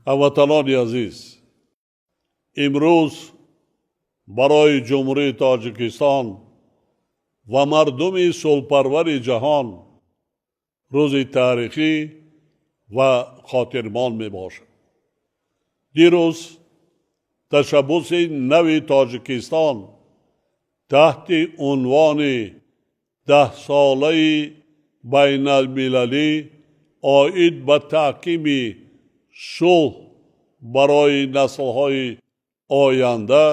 Ҳамватанони азиз, имрӯз барои Ҷумҳурии Тоҷикистон ва мардуми сулҳпарвари ҷаҳон рӯзи таърихӣ ва хотирмон мебошад. Дирӯз ташаббуси нави Тоҷикистон таҳти унвони Даҳсолаи байналмилалӣ оид ба таҳкими сулҳ барои наслҳои оянда,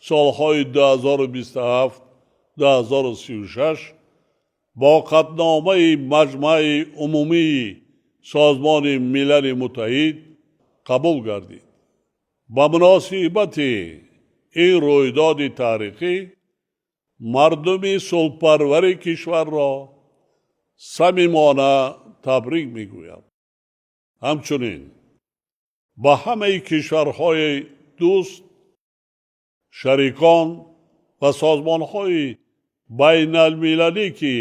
солҳои 2027-2036, бо қатъномаи Маҷмаи Умумии Созмони Милали Муттаҳид қабул гардид. Ба муносибати ин рӯйдоди таърихӣ мардуми сулҳпарвари кишварро самимона табрик мегӯям. Ҳамчунин ба ҳамаи кишварҳои дӯст, шарикон ва созмонҳои байналмилалӣ, ки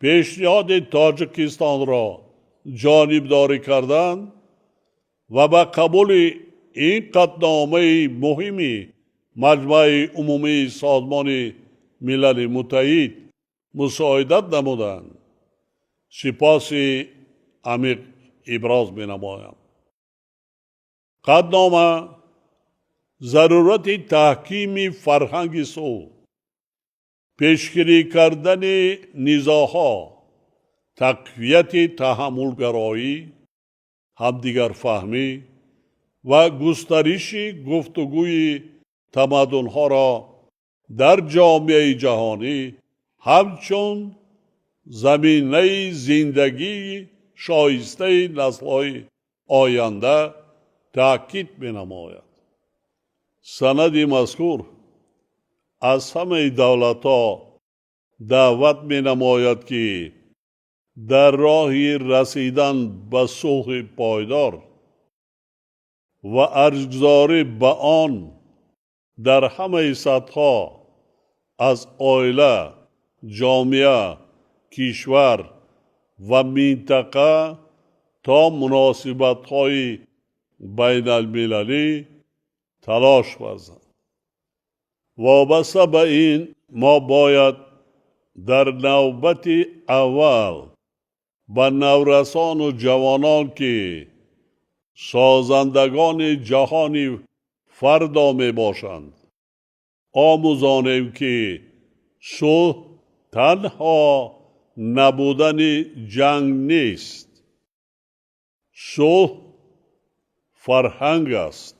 пешниҳоди Тоҷикистонро ҷонибдорӣ карданд ва ба қабули ин қатъномаи муҳими Маҷмаи Умумии Созмони Милали Муттаҳид мусоидат намуданд, сипоси амиқ иброз менамоям. Қатънома зарурати таҳкими фарҳанги сулҳ, пешгирӣ кардани низоъҳо, тақвияти таҳаммулгароӣ, ҳамдигарфаҳмӣ ва густариши гуфтугӯи тамаддунҳоро дар ҷомеаи ҷаҳонӣ ҳамчун заминаи зиндагии шоистаи наслҳои оянда таъкид менамояд. Санади мазкур аз ҳамаи давлатҳо даъват менамояд, ки дар роҳи расидан ба сулҳи пойдор ва арҷгузорӣ ба он дар ҳамаи сатҳҳо, аз оила, ҷомеа, кишвар ва минтақа то муносибатҳои байналмилалӣ, талош варзанд. Вобаста ба ин, мо бояд дар навбати аввал ба наврасону ҷавонон, ки созандагони ҷаҳони фардо мебошанд, омӯзонем, ки сулҳ танҳо набудани ҷанг нест. Сулҳ фарҳанг аст.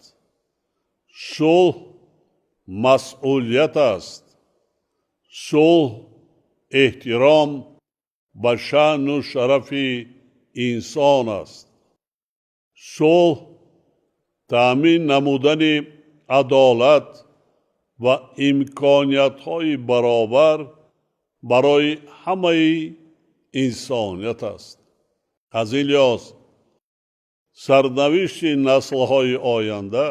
Сулҳ масъулият аст. Сулҳ эҳтиром ба шаъну шарафи инсон аст. Сулҳ таъмин намудани адолат ва имкониятҳои баробар барои ҳамаи инсоният аст. Аз ин лиҳоз сарнавишти наслҳои оянда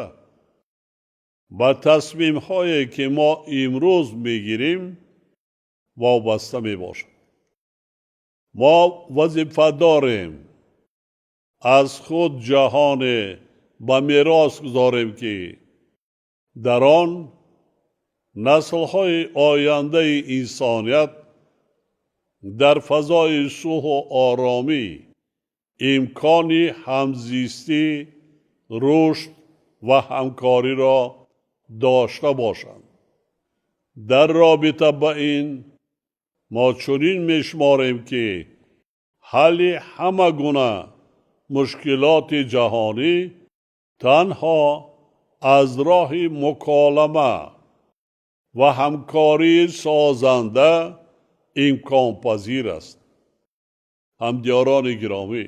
ба тасмимҳое, ки мо имрӯз мегирем, вобаста мебошад. Мо вазифа дорем аз худ ҷаҳоне ба мерос гузорем, ки дар он наслҳои ояндаи инсоният дар фазои сулҳу оромӣ имкони ҳамзистӣ, рушд ва ҳамкориро дошта бошанд. Дар робита ба ин мо чунин мешуморем, ки ҳалли ҳама гуна мушкилоти ҷаҳонӣ танҳо аз роҳи муколама ва ҳамкории созанда имконпазир аст. Ҳамдиёрони гиромӣ,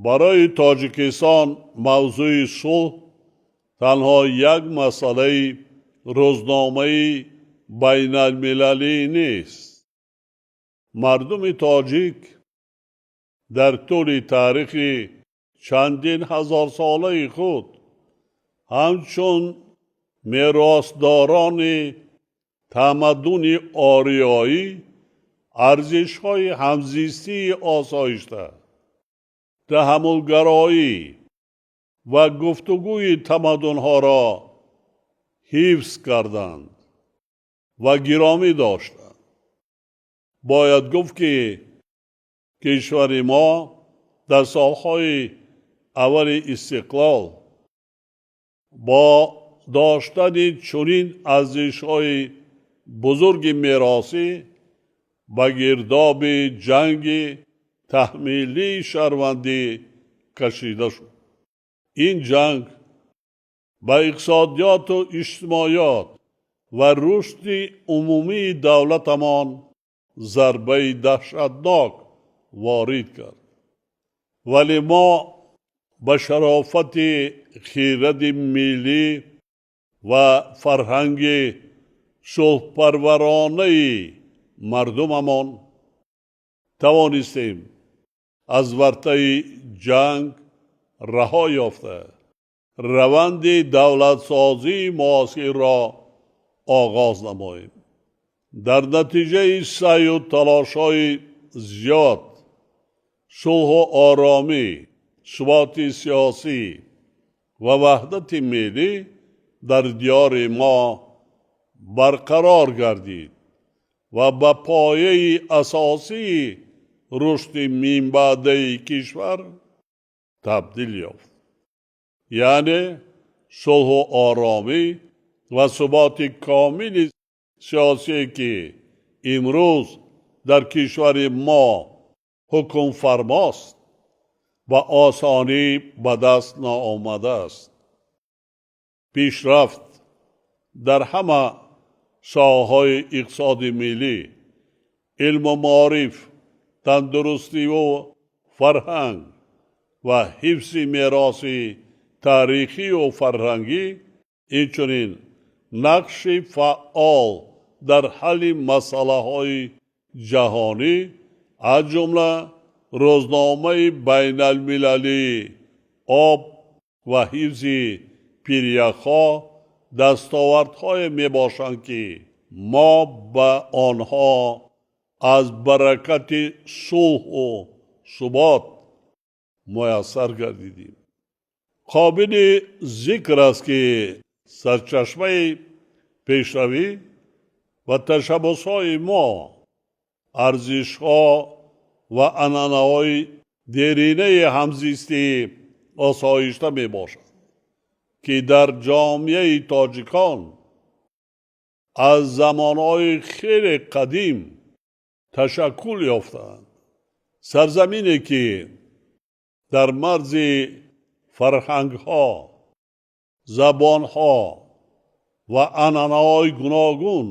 барои Тоҷикистон мавзӯи сулҳ танҳо як масъалаи рӯзномаи байналмилалӣ нест. Мардуми тоҷик дар тӯли таърихи чандин ҳазорсолаи худ ҳамчун меросдорони тамаддуни ориёӣ арзишҳои ҳамзистии осоишта, Таҳаммулгароӣ ва гуфтугӯи тамаддунҳоро ҳифз карданд ва гиромӣ доштанд. Бояд гуфт, ки кишвари мо дар солҳои аввали истиқлол бо доштани чунин арзишҳои бузурги меросӣ ба гирдоби ҷанги таҳмилии шаҳрвандӣ кашида шуд. Ин ҷанг ба иқтисодиёту иҷтимоиёт ва рушди умумии давлатамон зарбаи даҳшатнок ворид кард. Вале мо ба шарофати хиради миллӣ ва фарҳанги сулҳпарваронаи мардумамон тавонистем аз вартаи ҷанг раҳо ёфта, раванди давлатсозии муосирро оғоз намоем. Дар натиҷаи саъю талошҳои зиёд сулҳу оромӣ, суботи сиёсӣ ва ваҳдати миллӣ дар диёри мо барқарор гардид ва ба пояи асосии рушди минбаъдаи кишвар табдил ёфт. Яъне сулҳу оромӣ ва суботи комили сиёсие, ки имрӯз дар кишвари мо ҳукмфармост, ба осонӣ ба даст наомадааст. Пешрафт дар ҳама соҳаҳои иқтисоди миллӣ, илму маориф, тандурустиву фарҳанг ва ҳифзи мероси таърихию фарҳангӣ, инчунин нақши фаъол дар ҳалли масъалаҳои ҷаҳонӣ, аз ҷумла рӯзномаи байналмилалии об ва ҳифзи пиряхҳо дастовардҳое мебошанд, ки мо ба онҳо аз баракати сулҳу субот муяссар гардидем. Қобили зикр аст, ки сарчашмаи пешравӣ ва ташаббусҳои мо арзишҳо ва анъанаҳои деринаи ҳамзистии осоишта мебошад, ки дар ҷомеаи тоҷикон аз замонҳои хеле қадим ташаккул ёфтаанд. Сарзамине, ки дар марзи фарҳангҳо, забонҳо ва анъанаҳои гуногун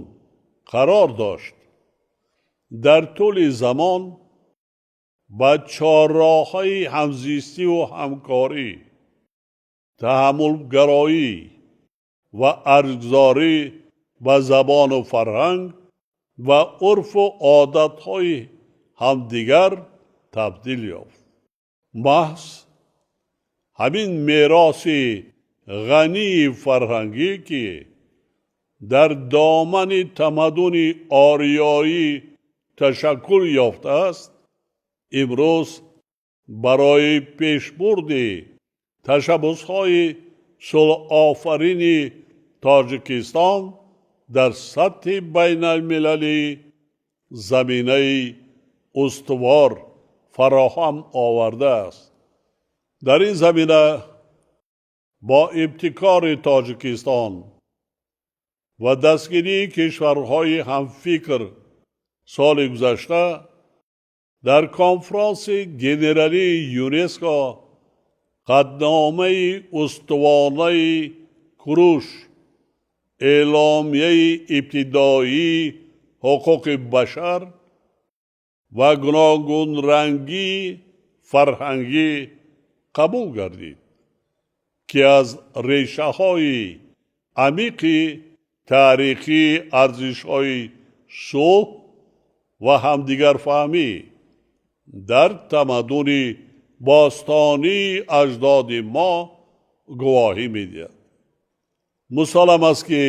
қарор дошт, дар тӯли замон ба чорроҳаи ҳамзистиву ҳамкорӣ, таҳаммулгароӣ ва арҷгузорӣ ба забону фарҳанг ва урфу одатҳои ҳамдигар табдил ёфт. Маҳз ҳамин мероси ғании фарҳангӣ, ки дар домани тамаддуни ориёӣ ташаккул ёфтааст, имрӯз барои пешбурди ташаббусҳои сулҳофарини Тоҷикистон дар сатҳи байналмилалӣ заминаи устувор фароҳам овардааст. Дар ин замина бо ибтикори Тоҷикистон ва дастгирии кишварҳои ҳамфикр соли гузашта дар конфронси генералии ЮНЕСКО қатъномаи устувонаи Куруш, эъломияи ибтидоии ҳуқуқи башар ва гуногунрангии фарҳангӣ қабул гардид, ки аз решаҳои амиқи таърихии арзишҳои сулҳ ва ҳамдигарфаҳмӣ дар тамаддуни бостонии аҷдоди мо гувоҳӣ медиҳад. Мусаллам аст, ки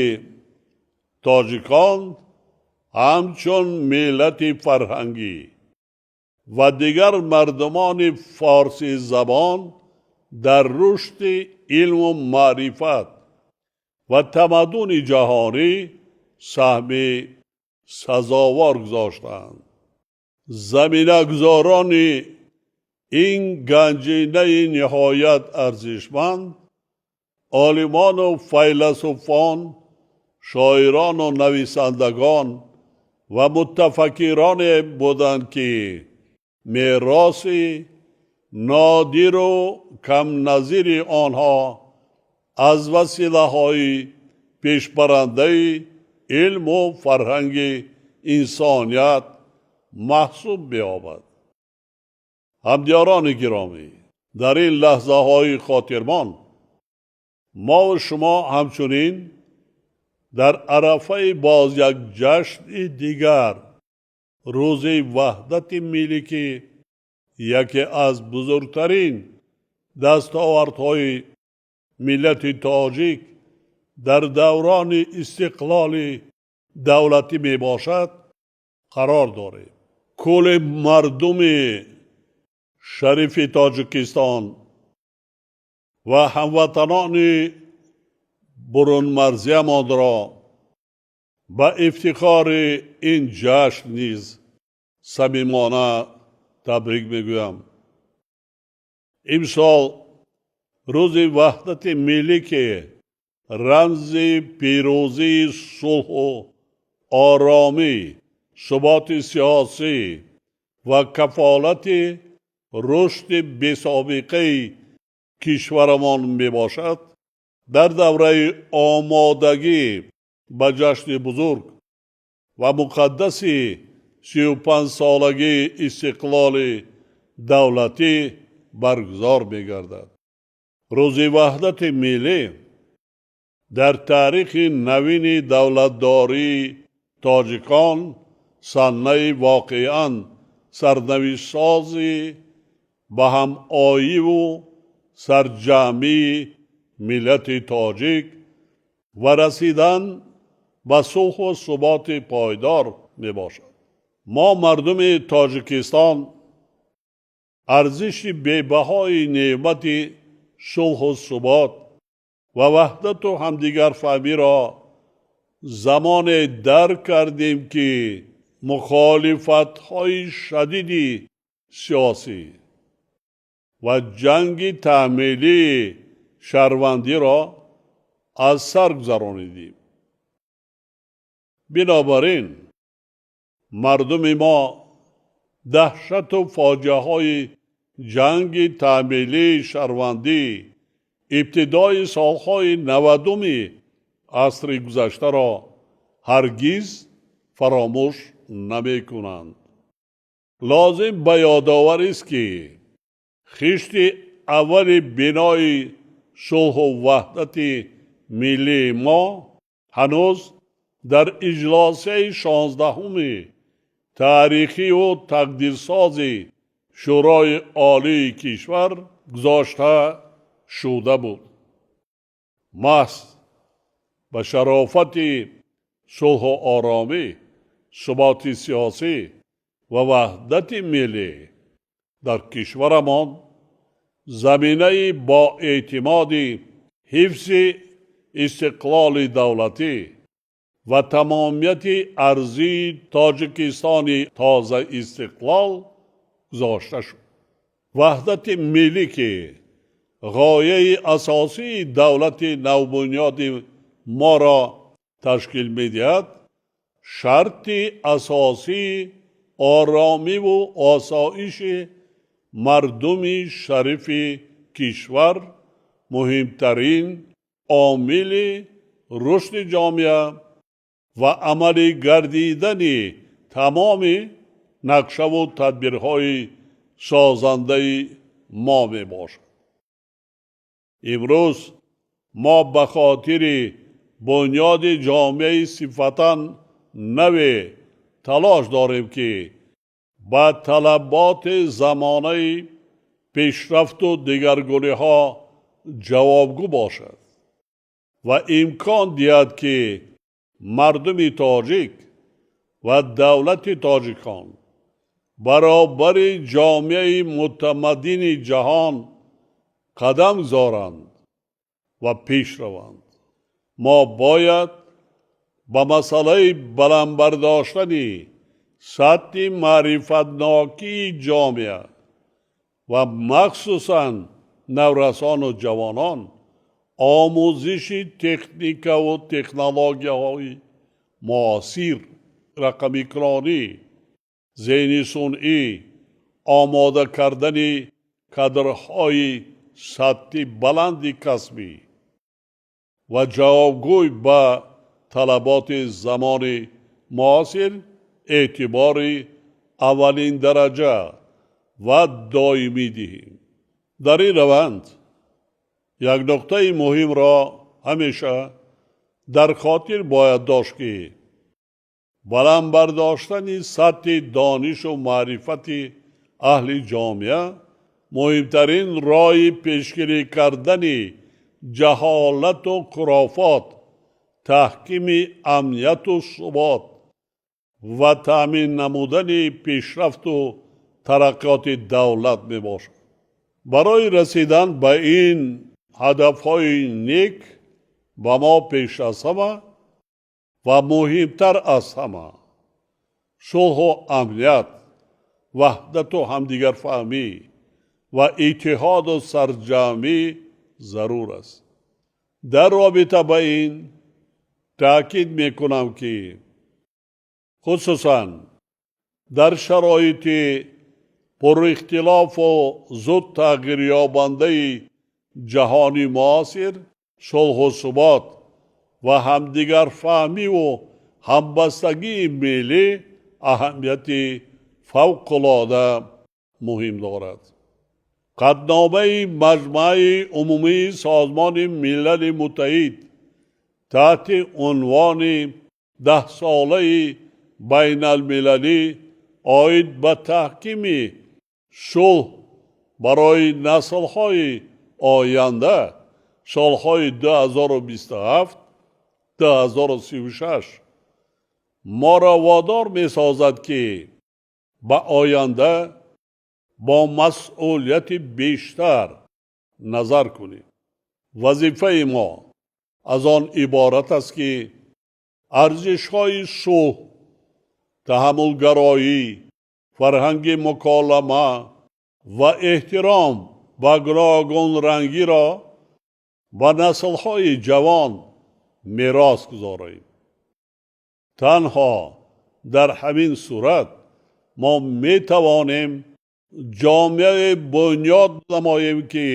тоҷикон ҳамчун миллати фарҳангӣ و دیگر مردمان فارسی زبان در رشد علم و معرفت و تمدن جهانی سهم سزاوار گذاشتند. زمینه‌گذاران این گنجینه نهایت ارزشمند، عالمان و فیلسوفان، شاعران و نویسندگان و متفکران بودند که میراث نادر و کم نظیر آنها از وسیله‌های پیشبرنده علم و فرهنگ انسانیت محسوب می‌یابد. همدیاران گرامی، در این لحظه های خاطرمان ما و شما همچنین در عرفه باز یک جشن دیگر، روز وحدت ملی که یکی از بزرگترین دستاوردهای ملت تاجیک در دوران استقلال دولتی می باشد قرار داریم. کل مردم شریف تاجیکستان و هموطنان برونمرزیمان را به افتخار این جشن نیز صمیمانه تبریک میگویم. امسال روز وحدت ملی که رمز پیروزی صلح و آرامی، ثبات سیاسی و کفالت رشد بی‌سابقه کشورمان میباشد، در دوره آمادگی به جشن بزرگ و مقدس 35 سالگی استقلال دولتی برگزار میگردد. روز وحدت ملی در تاریخ نوین دولتداری تاجیکان صحنه واقعا سرنوشت سازی به هم آیی و سرجمعی ملت تاجیک و رسیدن به صلح و ثبات پایدار می باشد. ما مردم تاجیکستان ارزش بی‌بهای نعمت صلح و ثبات و وحدت و همدیگر فهمی را زمان درک کردیم که مخالفت های شدید سیاسی و جنگ تحمیلی شهروندی را از سر گذرانیدیم. بنابراین مردم ما دهشت و فاجعه های جنگ تحمیلی شهروندی ابتدای سالهای 90 عصر گذشته را هرگز فراموش نمی کنند. لازم به یادآوری است که خشت اول بنای صلح و وحدت ملی ما هنوز در اجلاسه 16 تاریخی و تقدیرساز شورای عالی کشور گذاشته شده بود. محض به شرافت صلح و آرامی، ثبات سیاسی و وحدت ملی در کشورمان زمینه با اعتماد حفظ استقلال دولتی و تمامیت ارضی تاجیکستان تازه استقلال گذاشته شد. وحدت ملی که غایه اساسی دولت نوبنیاد ما را تشکیل می‌دهد، شرط اساسی آرامی و آسایش مردم شریف کشور، مهمترین عامل رشد جامعه و عملی گردیدن تمام نقشه و تدبیرهای سازنده ما می باشد. امروز ما به خاطر بنیاد جامعه صفتا نو تلاش داریم که با طلبات زمانه پیشرفت و دیگرگونی ها جوابگو باشد و امکان دهد که مردم تاجیک و دولت تاجیکان Баробари ҷомеаи мутамаддини ҷаҳон қадам гузоранд ва пеш раванд. Мо бояд ба масъалаи баланд бардоштани сатҳи маърифатнокии ҷомеа ва махсусан наврасону ҷавонон, омӯзиши техникаву технологияҳои муосир, рақамикунонӣ, зеҳни сунъӣ, омода кардани кадрҳои сатҳи баланди касбӣ ва ҷавобгӯй ба талаботи замони муосир эътибори аввалиндараҷа ва доимӣ диҳем. Дар ин раванд як нуқтаи муҳимро ҳамеша дар хотир бояд дошт, ки баланд бардоштани сатҳи донишу маърифати аҳли ҷомеа муҳимтарин роҳи пешгирӣ кардани ҷаҳолату хурофот, таҳкими амнияту субот ва таъмин намудани пешрафту тараққиёти давлат мебошад. Барои расидан ба ин ҳадафҳои нек ба мо пеш аз ҳама ва муҳимтар аз ҳама сулҳу амният, ваҳдату ҳамдигарфаҳмӣ ва иттиҳоду сарҷамъӣ зарур аст. Дар робита ба ин таъкид мекунам, ки хусусан дар шароити пурихтилофу зуд тағйирёбандаи ҷаҳони муосир сулҳу субот ва ҳамдигарфаҳмиву ҳамбастагии миллӣ аҳамияти фавқулода муҳим дорад. Қатъномаи Маҷмаи Умумии Созмони Милали Муттаҳид таҳти унвони Даҳсолаи байналмилалӣ оид ба таҳкими сулҳ барои наслҳои оянда, солҳои 2027 2036, моро водор месозад, ки ба оянда бо масъулияти бештар назар кунем. Вазифаи мо аз он иборат аст, ки арзишҳои сулҳ, таҳаммулгароӣ, фарҳанги муколама ва эҳтиром ба гуногунрангиро ба наслҳои ҷавон мерос гузорем. Танҳо дар ҳамин сурат мо метавонем ҷомеае бунёд намоем, ки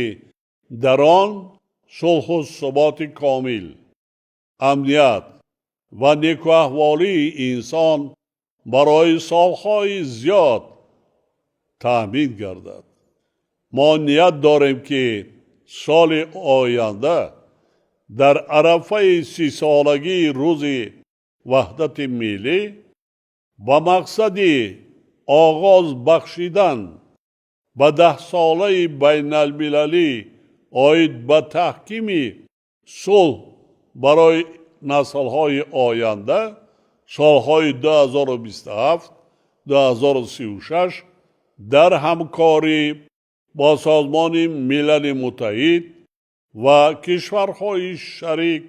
дар он сулҳу суботи комил, амният ва некуаҳволии инсон барои солҳои зиёд таъмин гардад. Мо ният дорем, ки соли оянда дар арафаи 30-солагии Рӯзи ваҳдати миллӣ ба мақсади оғоз бахшидан ба Даҳсолаи байналмилалӣ оид ба таҳкими сулҳ барои наслҳои оянда, солҳои 2027 2036, дар ҳамкорӣ бо Созмони Милали Муттаҳид ва кишварҳои шарик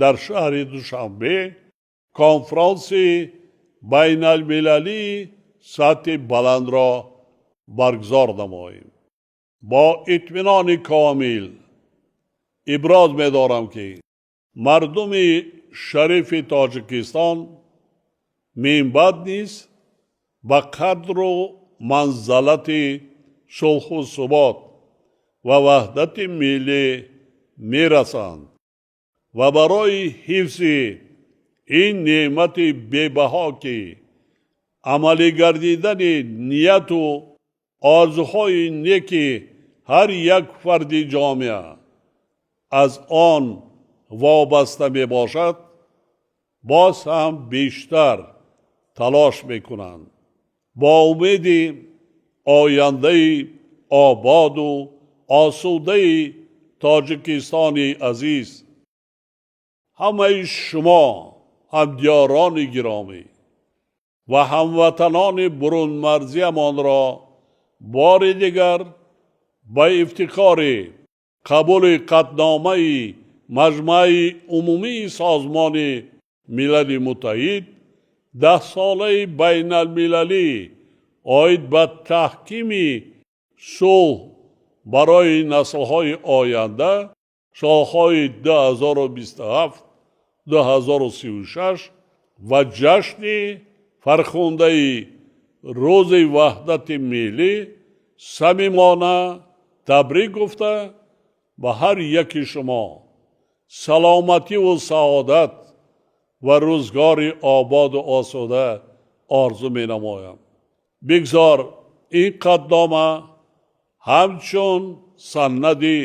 дар шаҳри Душанбе конфронси байналмилалии сатҳи баландро баргузор намоем. Бо итминони комил иброз медорам, ки мардуми шарифи Тоҷикистон минбаъд низ ба қадру манзалати сулҳу субот ва ваҳдати миллӣ мерасанд ва барои ҳифзи ин неъмати бебаҳо, ки амалӣ гардидани нияту орзуҳои неки ҳар як фарди ҷомеа аз он вобаста мебошад, боз ҳам бештар талош мекунанд. Бо умеди ояндаи ободу осудаи Тоҷикистони азиз, ҳамаи шумо, ҳамдиёрони гиромӣ, Ва ҳамватанони бурунмарзиямонро бори дигар ба ифтихори қабули қатъномаи Маҷмаи Умумии Созмони Милали Муттаҳид, Даҳсолаи байналмилалӣ оид ба таҳкими сулҳ барои наслҳои оянда, солҳои 2027-2036 ва ҷашни фархундаи Рӯзи Ваҳдати Миллӣ самимона табрик гуфта, ба ҳар яки шумо саломативу саодат ва рӯзгори ободу осуда орзу менамоям. Бигзор ин қатънома ҳамчун санади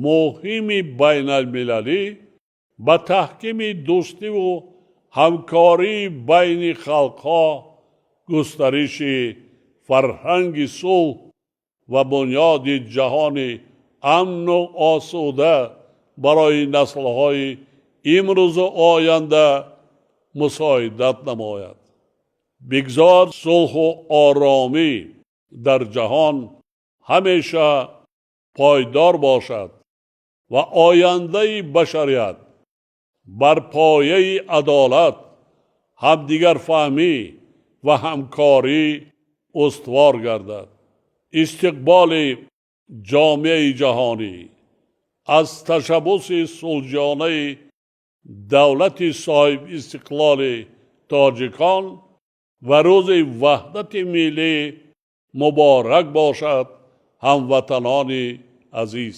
муҳими байналмилалӣ ба таҳкими дӯстиву ҳамкории байни халқҳо, густариши фарҳанги сулҳ ва бунёди ҷаҳони амну осуда барои наслҳои имрӯзу оянда мусоидат намояд. Бигзор сулҳу оромӣ дар ҷаҳон ҳамеша пойдор бошад ва ояндаи башарият бар пояи адолат, ҳамдигарфаҳмӣ ва ҳамкорӣ устувор гардад. Истиқболи ҷомеаи ҷаҳонӣ аз ташаббуси сулҳҷӯёнаи давлати соҳибистиқлоли тоҷикон ва Рӯзи Ваҳдати Миллӣ муборак бошад, ҳамватанони азиз.